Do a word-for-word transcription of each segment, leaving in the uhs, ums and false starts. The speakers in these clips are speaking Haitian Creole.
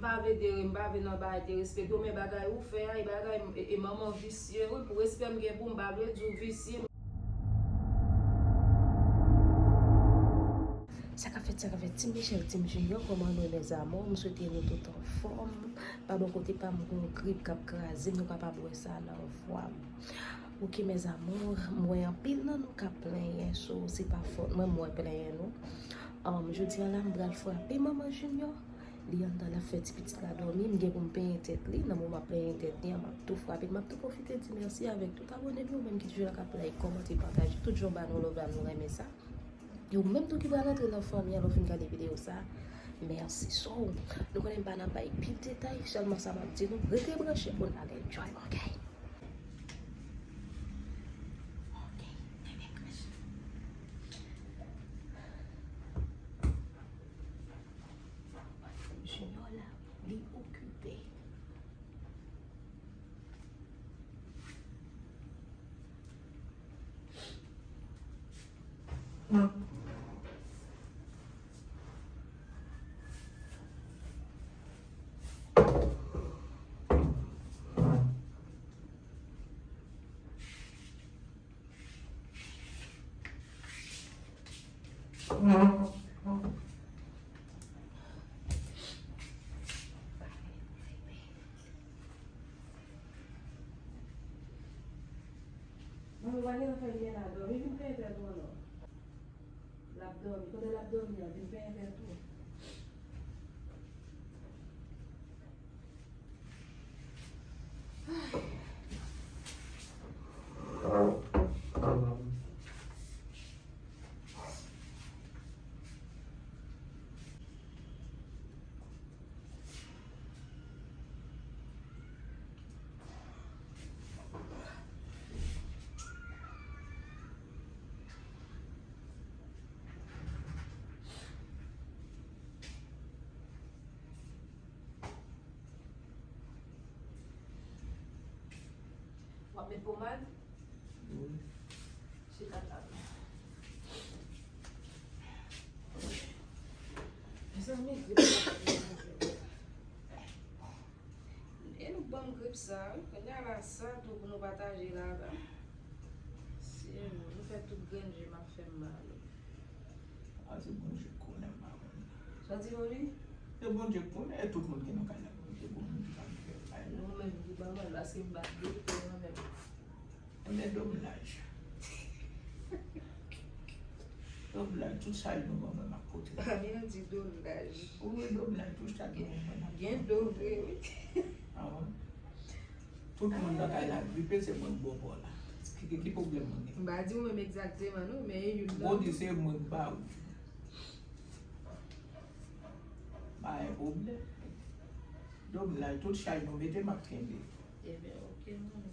pa vle de, m pa vle nan bagay de respè, men bagay ou fè a, e bagay, e, e manman visye, wi, pou respè m gen pou m, pa vle di w visye. Sa k ap fèt, sa k ap fèt, Team Michel, Team Junior, kòman nou, mes amours? M swete nou tout anfòm. Pa bò kote pa m, gon grip k ap kraze m, nou kapab wè sa nan vwa m. Ok, mes amours, m wè anpil nan nou k ap plenyen, so se pa fòt mwen, m wè plenyen nou. Um, jodi a la, m pral frape manman Junior. Li anndan, l ap fè ti pitit la dòmi, m gen pou m penyen tèt li. Nan moman m ap penyen tèt li an, m ap tou frape l. M ap tou pwofite di mèsi avèk tout abòne m yo, menm ki toujou la k ap like, kòmante, pataje. Tout jan w ba nou love la, nou renmen sa. E ou menm tou ki pral antre nan fanmi an lè w fin gade videyo sa, mèsi. So, nou konnen m pa nan bay pil detay, sèlman sa m ap di nou, rete branche pou n al enjoy, ok? Ok, rete branche. Junior la, li okipe. Mwen, mwen pa gen anfè byen la dòmi, vin fè tèt ou non. L ap dòmi. Kote l ap dòmi an? Vin fè tèt ou. W ap met pomad? Wi. Chita la. Mezanmi, grip la. E nou ban m grip sa, wi. Kounye a la, sa tou pou nou pataje la, la. Si nou fè tout grenn je m ap fè m mal. A, se Bondye k konnen, m pa konnen. Sa di, mami? Se Bondye k konnen, e tout moun ki nan kay la, Bondye bon moun ki pa gen kay la. Nou menm ki pa mal, paske m pa t gen kay la menm. Ebyen, domaj. Domaj, tout sa nou ban mwen, m ap pote. Mami an di domaj. Wi, domaj, tout sa nou ban mwen, m ap pote. Gen do vre, wi. Ah, wi. Tout moun nan kay la gripe, se mwen k bò bò la. Ki, ki, ki pwoblèm mwen gen? M pa di w menm egzakteman non, men e youn nan. Bon, di se mwen k ba ou. Pa gen pwoblèm. Domaj, tout chay nou mete, m ap kenbe. Ebyen, ok, mwen.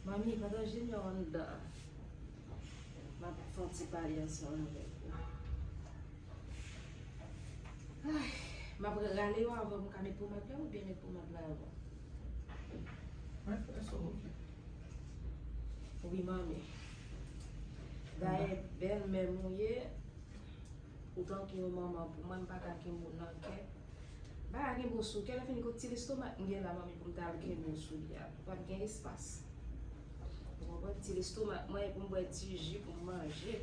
Manmi, pandan Junior anndan, m ap fè yon ti pale ansanm avèk ou. Ay, m ap rale yo avan m ka met pomad la oubyen met pomad la avan? Mwen fè sa w vle. Wi, manmi. Dayè, bèlmè m ou ye, ou tankou yon manman pou mwen, m pa ka kenbe w nan kè. M pa ka kenbe w sou kè, lè fini kot ti lestomak m gen la, manmi, pou m ta al kenbe w sou li a. Ou p ap gen espas. Ou konprann? Ti lestomak mwen, e pou m bwè ti ji, pou m manje.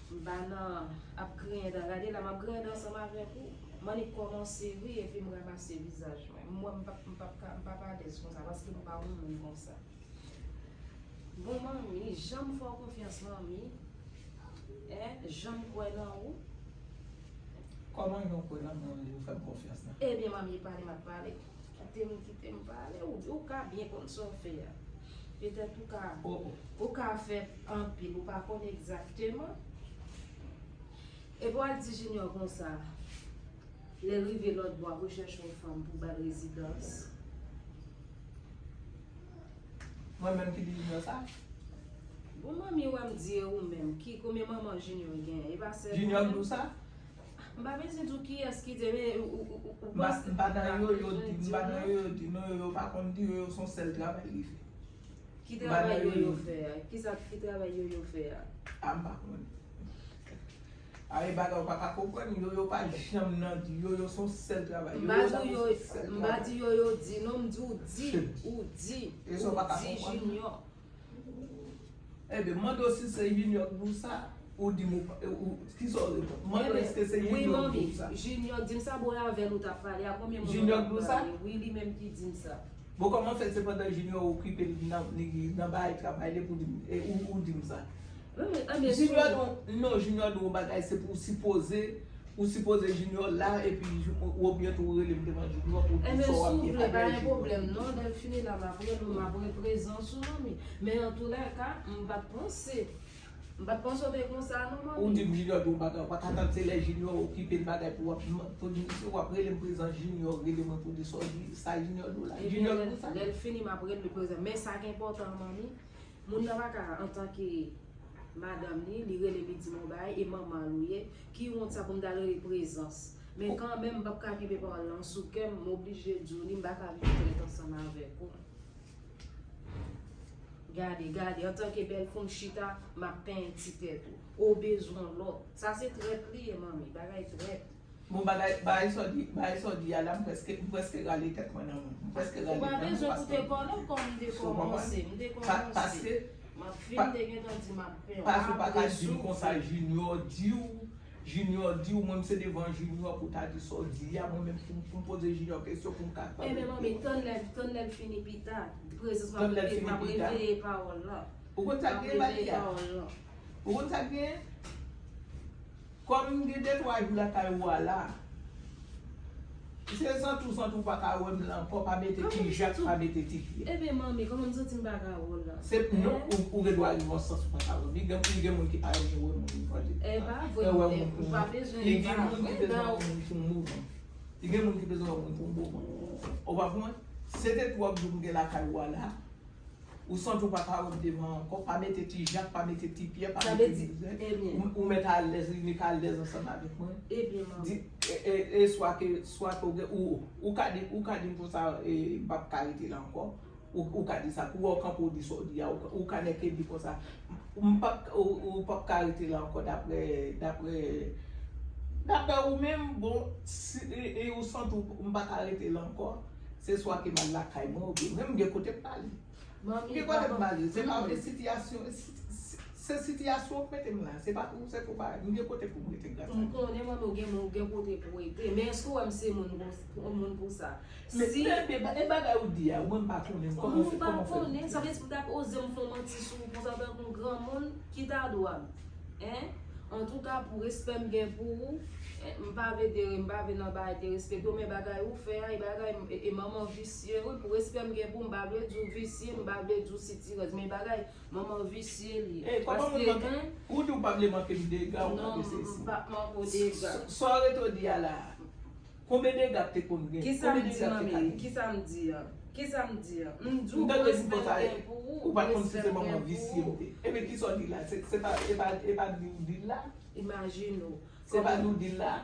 M pa nan ap griyen dan. Gade la, m ap griyen dan ansanm avèk ou. M annik kòmanse ri, epi m ranmase vizaj mwen. M wè m p ap, m p ap ka, m p ap alèz konsa, paske m pa yon moun konsa. Bon, manmi, jan m fè w konfyans, manmi. Hein, jan m kwè nan ou. Kòman jan w kwè nan mwen, ou fè m konfyans la? Ebyen, manmi, pale, m ap pale. Kite m, kite m pale. Ou, ou ka byen konn sa w fè a. Petèt ou ka, oh, oh, ou ka fè anpil, ou pa konn egzakteman. Epi w al di Junior konsa, lè l rive lòt bò, ap rechèche yon fanm pou ba l rezidans. Mwen menm ki di Junior sa? Bon, manmi, wè m di e ou menm. Ki, konbyen manman Junior genyen? E pa sèl Junior ki di w sa? M pa bezwen di w kiyès ki di, men ou, ou, ou, ou panse m pa nan yoyo di, m pa nan yoyo di, non, yoyo pa konn di, yoyo se yon sèl travay li fè. Ki travay yoyo fè a? Kisa, ki travay yoyo fè a? A, m pa konnen. A, e bagay ou pa ka konprann, Yoyo pa janm nan di, Yoyo se yon sèl travay. M pa di Yoyo, m pa di Yoyo di, non, m di ou di, ou di, ou di Junior. Ebyen, mande w si se Junior k di w sa, ou di m ou pa, ou, kisa w reponn? Mande w èske se Junior k di w sa. Junior, di m sa, bò avè l ou t ap pale a, konbyen moun Junior k di w sa? Wi, li menm ki di m sa. Bon, kòman fè se pandan Junior okipe l nan, li nan bagay travay li pou di m, e, ou, ou di m sa? Junior di w, non, Junior di w yon bagay, se pou w sipoze, ou sipoze Junior la, epi ou oblije tou rele m devan Junior pou w di sa w ap gen bagay Junior. Ebyen, si w vle, pa gen pwoblèm, non, lè l fini la, m ap rele w, m ap reprezans ou, manmi. Men antoulèka, m pa t panse. M pa t panse w te konsa, non, manmi. Ou di m Junior di w yon bagay, ou pa ka tann se lè Junior okipe l bagay pou w ap, pou di m si w ap rele m prezans Junior, rele mwen pou di sa w di, sa Junior di w la. Junior di w sa. Lè l fini, m ap rele l prezans. Men sa k enpòtan, manmi, moun nan pa ka, antanke madanm li, li rele m, li di m yon bagay, e manman l ou ye, ki wont sa pou m t al rele prezans. Men kanmenm, m p ap ka kenbe pawòl lan sou kè m, m oblije di w li, m pa ka viv trèt ansanm avèk ou. Gade, gade, antanke bèl fanm chita, m ap penyen ti tèt ou. Ou bezwen lòt. Sa se trèt li ye, manmi, bagay trèt. Bon, bagay, bagay sa w di, bagay sa w di a la, m prèske, m prèske rale tèt mwen nan men w. M prèske rale tèt mwen paske. Ou pa bezwen pou te kòlè kòm m te kòmanse, m te kòmanse. Paske. M ap fin te gentan di m ap pen w. Paske ou pa ka di m konsa, Junior di w, Junior di w, mwen m se devan Junior pou w ta di sa w di a, mwen menm pou, pou m poze Junior kesyon pou m ka pale. Ebyen, manmi, tann lè, tann lè l fini pita. Prezans m ap reveye pawòl la. Ou konn sa k gen, Malia? Ou konn sa k gen? Kòm m gen de twa jou lakay ou a la, se santi w santi w pa ka wè m la ankò, pa mete ti jak, pa mete ti pye. Ebyen, manmi, kòman m santi m pa ka wè w la? Se non, ou, ou gen dwa rive yon sans ou pa ka wè m. Li gen, li gen moun ki pa renmen wè moun vwale. E pa vre, ou pa bezwen, e pa vre, non. Li gen moun ki bezwen wè moun pou yon moman. Li gen moun ki bezwen wè moun pou yon moman. Ou pa konprann? Se de twa jou m gen lakay ou a la. Ou santi w pa ka wè m devan ankò, pa mete ti jak, pa mete ti pye, pa mete mizè. Ou, ou mèt alèz, li mèt alèz ansanm avèk mwen. Di, e, e, e swa ke, swa ke ou gen, ou, ou ka di, ou ka di m konsa, e, m p ap ka rete la ankò. Ou, ou ka di sa, pou wè w kanpe w di sa w di a, ou, ou ka nèke di konsa. M p ap, ou, ou p ap ka rete la ankò daprè, daprè, daprè ou menm, bon, si, e, e ou santi w, m pa ka rete la ankò, se swa ke m al lakay mwen, oubyen mwen m gen kote m prale. Manmi, m gen kote m prale. Se pa vre sitiyasyon, se sitiyasyon w k mete m la. Se pa pou, se pou bagay. M gen kote pou m rete gras a Dye. M konnen, manmi, ou gen, ou gen kote pou w rete. Men èske w wè m se moun pou, moun pou sa? Men, men, men, e bagay ou di a, ou menm pa konnen. Kòman fè, kòman fè? Ou pa konnen. Sa vle di pou w t ap oze m fè yon manti sou ou konsa tankou yon granmoun ki ta dwa m. Hein? Antouka, pou respè m gen pou ou, eh, m pa vle de, m pa vle nan bagay derespekte w, men bagay ou fè a, e bagay, e, e manman visye, wi, pou respè m gen pou ou, m pa vle di w visye, m pa vle di w sitirèz, men bagay, manman visye li ye. Paske, hein? Ou di w pa vle manke m dega, ou pa vle sezi. Non, m p ap manke w dega. Sa w rete w di a la a? Konbyen dega k te konn gen? Kisa m di, manmi? Kisa m di an? Kisa m di an? M di w pou respè m gen pou ou, ou pa t konn si se manman visye m te. Ebyen, kisa w di la? Se, se pa, e pa, e pa di w di l la? Imajine w. Se pa di w di l la?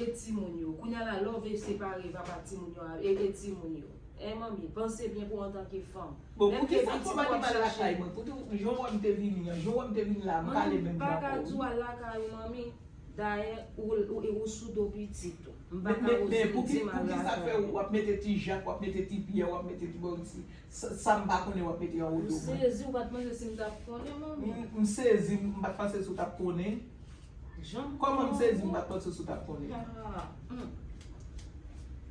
E timoun yo. Kounye a la, lè w vle separe papa timoun yo a, e, e timoun yo. E manmi, panse byen pou w antanke fanm. Bon, poukisa w pa di m al lakay mwen? Poutèt jan w wè m te vini an, jan w wè m te vin la, m pale menm jan avè w. Manmi, m pa ka di w al lakay ou, manmi. Dayè, ou, ou, ou sou do pitit ou. M pa ka oze w di m al lakay ou. Men, men, men poukisa fè w ap mete ti jak, w ap mete ti pyè, w ap mete ti bòrisi? Sa, sa m pa konnen w ap mete anwo do mwen. M sezi, ou pa t panse si m t ap konnen, manmi. M, m sezi, m pa t panse si w t ap konnen. Kòman m sezi, m pa t panse si w t ap konnen? Ah, hmm.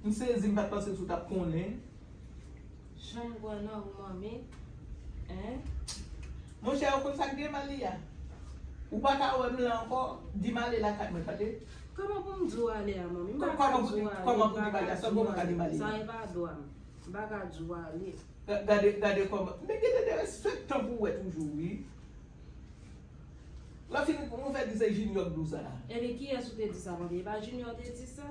M sezi, m pa t panse si w t ap konnen. Jan m kwè nan ou, manmi. Hein? Monchè, ou konn sa k gen, Malia? Ou pa ka wè m la ankò, di m ale lakay mwen, tande? Kòman pou m di w ale a, manmi? M pa ka di w ale, m pa ka di w ale. Sa e pa dwa m. M pa ka di w ale. Ga-, gade, gade kòman. Men gen de, de respè tan pou wè toujou, wi. Lè fini, nou fè di se Junior k di w sa. Ebyen, kiyès ou te di sa, manmi? E pa Junior te di sa?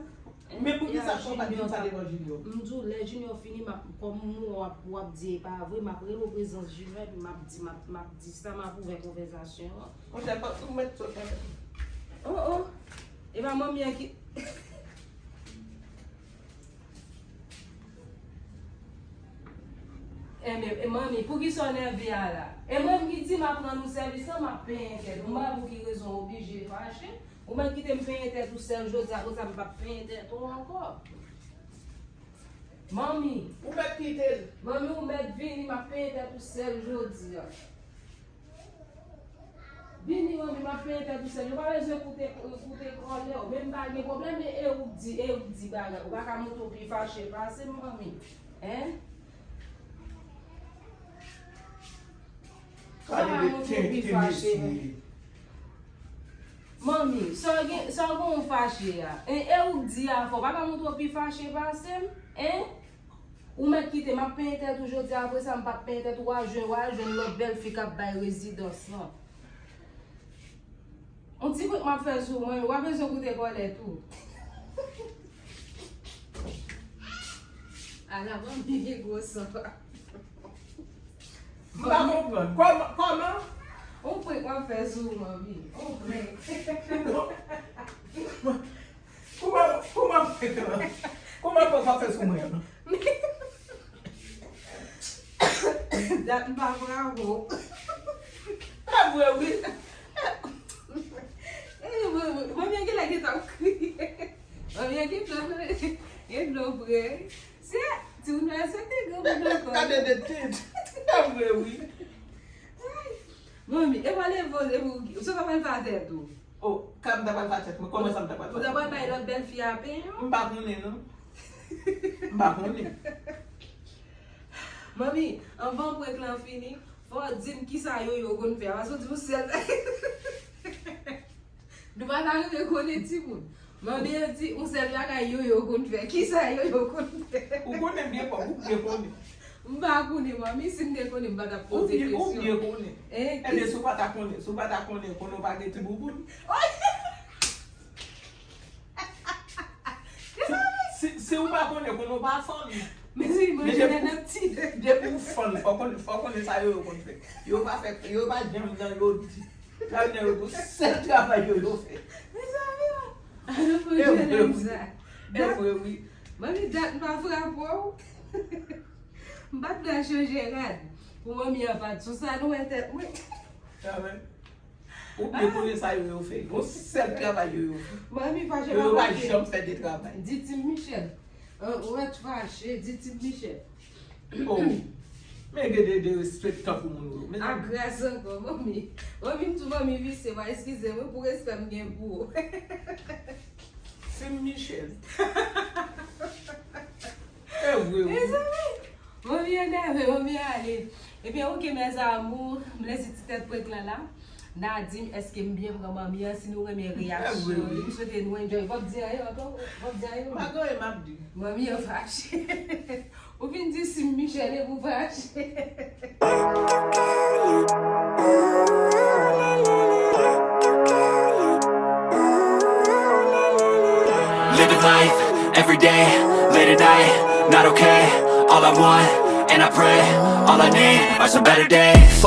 Men poukisa fò w pa t di m sa devan Junior? M di w, lè Junior fini, m ap, kòm m wè w ap, w ap di e pa vre, m ap rele w prezans Junior, epi m ap di, m ap, m ap di sa, m ap ouvè konvèsasyon an. Monchè, fòk ou mèt sot nan tèt mwen. Oh, oh! E pa manmi an ki. Enben, e manmi, poukisa w nève a la? E mwen menm ki di m ap rann ou sèvis lan, m ap penyen tèt ou. M pa pou ki rezon w oblije fache. Ou mèt kite m penyen tèt ou sèl jodi a, konsa m p ap penyen tèt ou ankò. Manmi. Ou mèt kite l. Manmi, ou mèt vini, m ap penyen tèt ou sèl jodi a. Vini, manmi, m ap penyen tèt ou sèl. Yo pa bezwen koute, koute kòlè w. Men m pa gen pwoblèm, men e ou k di, e ou k di bagay. Ou pa ka montre w pi fache pase m, manmi. Hein? Ou pa ka montre w pi fache. Manmi, sa w gen, sa w gen w fache a? Hein? E ou k di a fò. Ou pa ka montre w pi fache pase m? Hein? Ou mèt kite, m ap penyen tèt ou jodi a, apre sa, m p ap penyen tèt ou, w a jwenn, w a jwenn lòt bèl fi k ap bay rezidans lan. On ti prank m ap fè sou ou, manmi, w a bezwen koute kòlè tou. Ala manmi gen gwo san. M pa konprann. Kòman, kòman? On prank m ap fè sou ou, manmi. On prank. Kòman, kòman prank lan? Kòman prank w ap fè sou mwen an? Dat m pa frape w. E vre, wi. E vre, wi. Manmi an genlè gentan ap kriye. Manmi an gentan gen dlo pre. Se, timoun nan se te granmoun ankò. Gade de tit. E vre, wi. Manmi, e pa leve w, epi w sot ap al fè atè tou. Oh, ka m ta pral fè tèt mwen, kòman sa m ta pral fè? Ou ta pral bay lòt bèl fi a penyen w? M pa konnen, non. M pa konnen. Manmi, anvan prank lan fini, fò w di m kisa Yoyo konn fè. Paske w di m yon sèl. Nou pa ta rive konnen timoun. Manmi an di, yon sèl bagay Yoyo konn fè. Kisa Yoyo konn fè? Ou konnen byen kòm, ou byen konnen. M pa konnen, manmi, si m te konnen, m pa t ap poze kesyon. Ou byen, ou byen konnen. Enben, si w pa ta konnen, si w pa ta konnen, konnen w pa gen ti bouboun. Si, si, si w pa konnen, konnen w pa fann. Men si, men depi, depi w fann, fò konnen, fò konnen sa Yoyo konn fè. Yo pa fè, yo pa janm nan yo di. Travay nan yo tou, sèl travay yo, yo fè. Mezanmi, a nou fè jenèm sa. E vre, wi. Manmi, dat m pa frape w. M pa t pral chanje rad. Pou manmi an pa t sou sa, nou wè tèt mwen. Travay. Ou byen konnen sa yo, yo fè. Yon sèl travay yo, yo fè. Manmi fache. Yo, yo pa janm fè de travay. Di Tim Michel. Ou mèt fache, di Tim Michel. Oh. Men gen de derespektan pou moun yo. Agras ankò, manmi. Manmi, m tou manmi visye, pa eskize mwen pou respè m gen pou ou. Tim Michel. E vre, wi. Mezanmi, manmi énervé, manmi ale. Ebyen, ok, mes amours, m lèse ti tèt prank lan la. N a di m èske m byen pran manmi an, si nou renmen reyaksyon li, m swete nou enjoy. W ap di anyen ankò? W ap di anyen? M pa gen anyen m ap di. Manmi an fache. Ou vin di si m Michel epi w fache. Living life every day, late at night, not okay. All I want, and I pray, all I need are some better days.